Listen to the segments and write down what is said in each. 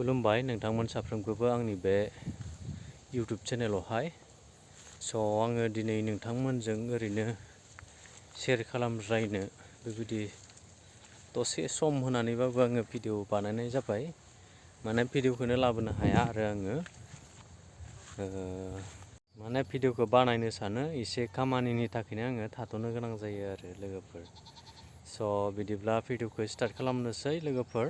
खुलुमबाय नोंथांमोन साफ्रोमखौबो आंनि बे YouTube चेनेलावहाय। आङो दिनै नोंथांमोनजों ओरैनो शेयार खालामज्लायनो बेबायदि दसे सम होनानैबाबो आङो भिडिअ बानायनाय जाबाय। माने भिडिअखौनो लाबोनो हाया आरो आङो माने भिडिअखौ बानायनो सानो एसे खामानिनि थाखायनो आङो थाथ'नो गोनां जायो आरो लोगोफोर। बिदिब्ला भिडिअखौ स्टार्ट खालामनोसै लोगोफोर।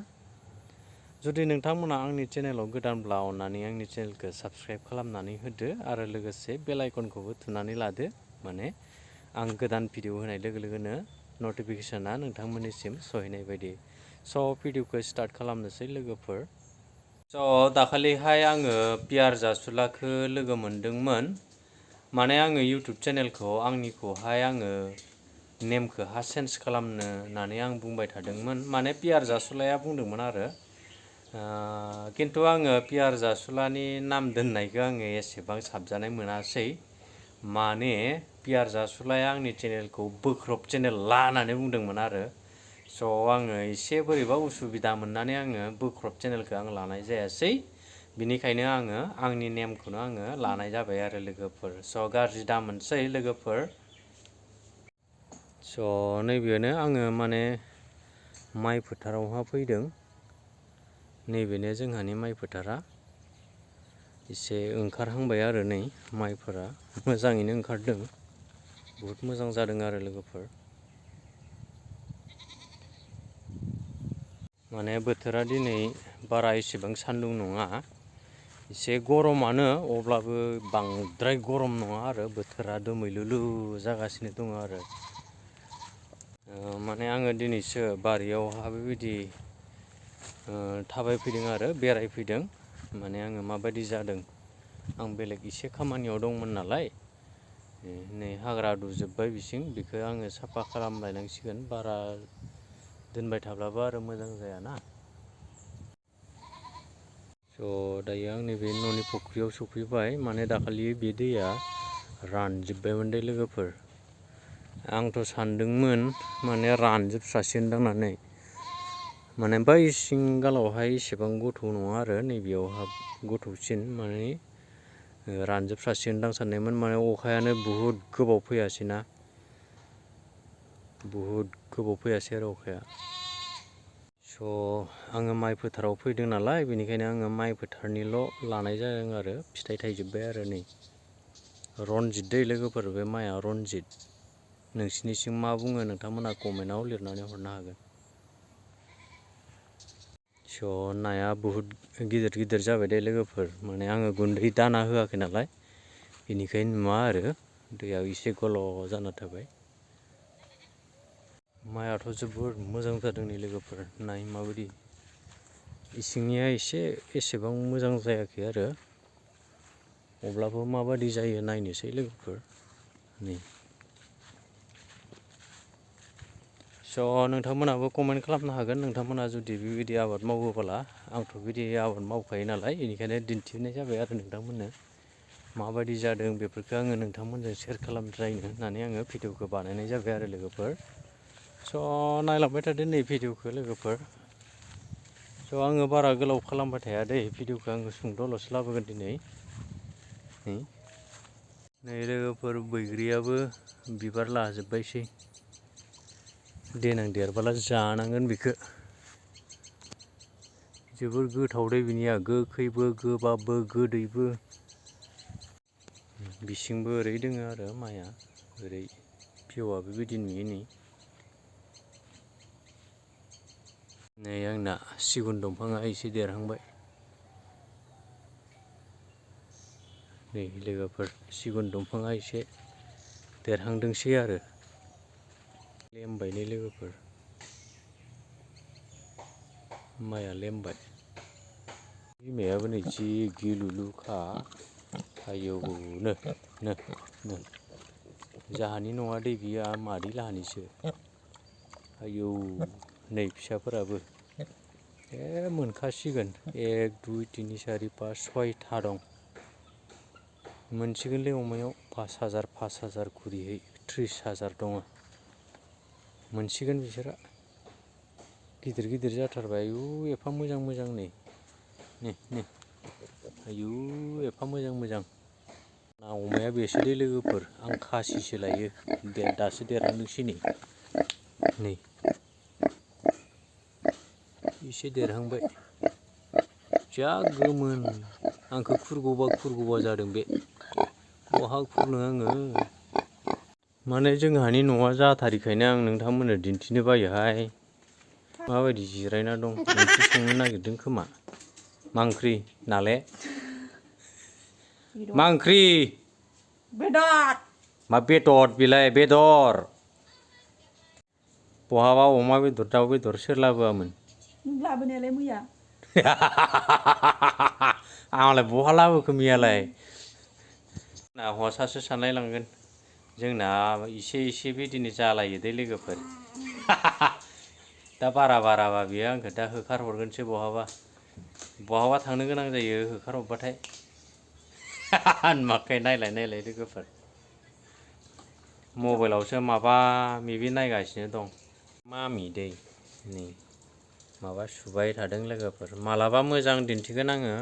जुदि नोंथांमोना आंनि चेनेलाव गोदानब्ला अन्नानै आंनि चेनेलखौ साबस्क्राइब खालामनानै होदो आरो लोगोसे बेल आइकनखौबो थुनानै लादो। माने आं गोदान भिडिअ होनाय लोगो लोगोनो नटिफिकेसना नोंथांमोननिसिम सहैनाय बायदि। भिडिअखौ स्टार्ट खालामनोसै लोगोफोर। दाखालिहाय आङो पियार जासुलाखौ लोगो मोनदोंमोन। माने आङो इउटुब चेनेलखौ आंनिखौहाय आङो नेमखौ चेन्ज खालामनो होननानै आं बुंबाय थादोंमोन। माने पियार जासुलाया बुंदोंमोन आरो खिन्थु आङो पियार जासुलानि नाम दोननायखौ आङो एसेबां साबजानाय मोनासै। माने पियार जासुलाया आंनि चेनेलखौ बोख्रब चेनेल ला होननानै बुंदोंमोन आरो आङो एसे बोरैबा उसुबिदा मोननानै आङो बोख्रब चेनेलखौ आं लानाय जायासै। बिनिखायनो आङो आंनि नेमखौनो आङो लानाय जाबाय आरो लोगोफोर। गाज्रि दामोनसै लोगोफोर। नैबेनो आङो माने माइ फोथारावहा फैदों। नैबेनो जोंहानि माइ फोथारा एसे ओंखारहांबाय आरो नै माइफोरा मोजाङैनो ओंखारदों। बहुद मोजां जादों आरो लोगोफोर। माने बोथोरा दिनै बारा एसेबां सान्दुं नङा, एसे गरमानो, अब्लाबो बांद्राय गरम नङा आरो बोथोरा दोमैलुलु जागासिनो दङ आरो। माने आङो दिनैसो बारियावहा बेबायदि थाबायफैदों आरो बेरायफैदों। माने आङो माबायदि जादों, आं बेलेग एसे खामानियाव दंमोन नालाय नै हाग्रा दुजोब्बाय बिसिं, बेखौ आङो साफा खालामलायनांसिगोन। बारा दोनबाय थाब्लाबो आरो मोजां जायाना। दायो आं नैबे न'नि फुख्रियाव सफैबाय। माने दाखालि बे दैया रानजोब्बायमोन दे लोगोफोर। आंथ' सानदोंमोन माने रानजोबस्रासिगोनदां होननानै। माने बै सिंगालावहाय एसेबां गोथौ नङा आरो नैबेयावहा गोथौसिन, माने रानजोबस्रासिगोनदां साननायमोन। माने अखायानो बहुद गोबाव फैयासैना, बहुद गोबाव फैयासै आरो अखाया। आङो माइ फोथाराव फैदों नालाय, बेनिखायनो आङो माइ फोथारनिल' लानाय जादों आरो फिथाइ थाइजोब्बाय आरो नै रनजित दै लोगोफोर, बे माइआ रनजित। नोंसिनिसिम मा बुङो नोंथांमोना कमेन्टआव लिरनानै हरनो हागोन। नाया बहुद गिदिर गिदिर जाबाय दे लोगोफोर। माने आङो गुन्दै दाना होआखै नालाय, बेनिखायनो नुवा आरो दैया एसे गल' जाना थाबाय। माइआथ' जोबोद मोजां जादों नै लोगोफोर, नाय माबायदि। इसिंनिया एसेबां मोजां जायाखै आरो, अब्लाबो माबायदि जायो नायनोसै लोगोफोर। नै नोंथांमोनाबो कमेन्ट खालामनो हागोन, नोंथांमोना जुदि बेबायदि आबाद मावोबोला। आंथ' बिदि आबाद मावखायो नालाय, बेनिखायनो दिन्थिनाय जाबाय आरो नोंथांमोननो माबायदि जादों बेफोरखौ आङो नोंथांमोनजों शेयार खालामज्लायनो होननानै आङो भिडिअखौ बानायनाय जाबाय आरो लोगोफोर। नायलांबाय थादो नै भिडिअखौ लोगोफोर। आङो बारा गोलाव खालामबाय थाया दै, भिडिअखौ आङो सुंद'ल'सो लाबोगोन दिनै। नै लोगोफोर, बैग्रियाबो बिबार लाजोब्बायसै। देनां देरबोला जानांगोन बेखौ। जोबोर गोथाव दे बिनिया, गोखैबो गोबाबबो गोदैबो। बिसिंबो ओरै दोङो आरो माइआ, ओरै भिउआ बेबायदि नुयो नै आंना सिगुन दंफाङा एसे देरहांबाय। नै लोगोफोर, सिगुन दंफाङा एसे देरहांदोंसै आरो लेमबाय लोगोफोर, माइआ लेमबाय। बिमायाबो नै जि गिलुलुखा, आयौ नो जाहानि नङा दै बियो, मादै लाहानिसो। आयौ नै फिसाफोराबो मोनखासिगोन। 1 2 3 4 5 6था दं। मोनसिगोनलै अमायाव 5,000 खरिहै 30,000 दङ। मोनसिगोन बिसोरो गिदिर गिदिर जाथारबाय। एफा मोजां मोजां नै nih आयु एफा मोजां ना अमाया बेसोदे लोगोफोर आं खासिसो लायो दासो देरहांदोंसै नै एसे देरहांबाय जा गोमोन आंखौ खुरगौबा जादों बे बहा खुरनो आङो माने जोंहानि न'आ जाथारिखायनो आं नोंथांमोननो दिन्थिनो बायोहाय माबायदि जिरायना दं ओंख्रि संनो नागिरदों खोमा मा ओंख्रि नाले मा ओंख्रि बेदर मा बेदर बिलाय बेदर बहाबा अमा बेदर दाउ बेदर सोर लाबोआमोन लाबोनायालाय मैया आंलाय बहा लाबोखो मैयालाय ना हौवासासो सानलायलांगोन जोंना एसे बिदिनो जालायो दे लोगोफोर दा बाराबा बियो आंखौ दा होखारहरगोनसो बहाबा थांनो गोनां जायो होखारहरबाथाय होनमाखाय नायलाय लोगोफोर मबाइलावसो माबा मिबि नायगासिनो दं मामि दै नै माबा सुबाय थादों लोगोफोर मालाबा मोजां दिन्थिगोन आङो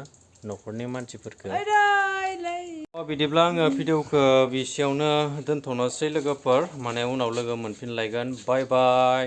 न'खरनि मानसिफोरखौ बिदिब्ला आङो भिडिअखौ बेसेयावनो दोनथ'नोसै लोगोफोर माने उनाव लोगो मोनफिनलायगोन बाय बाय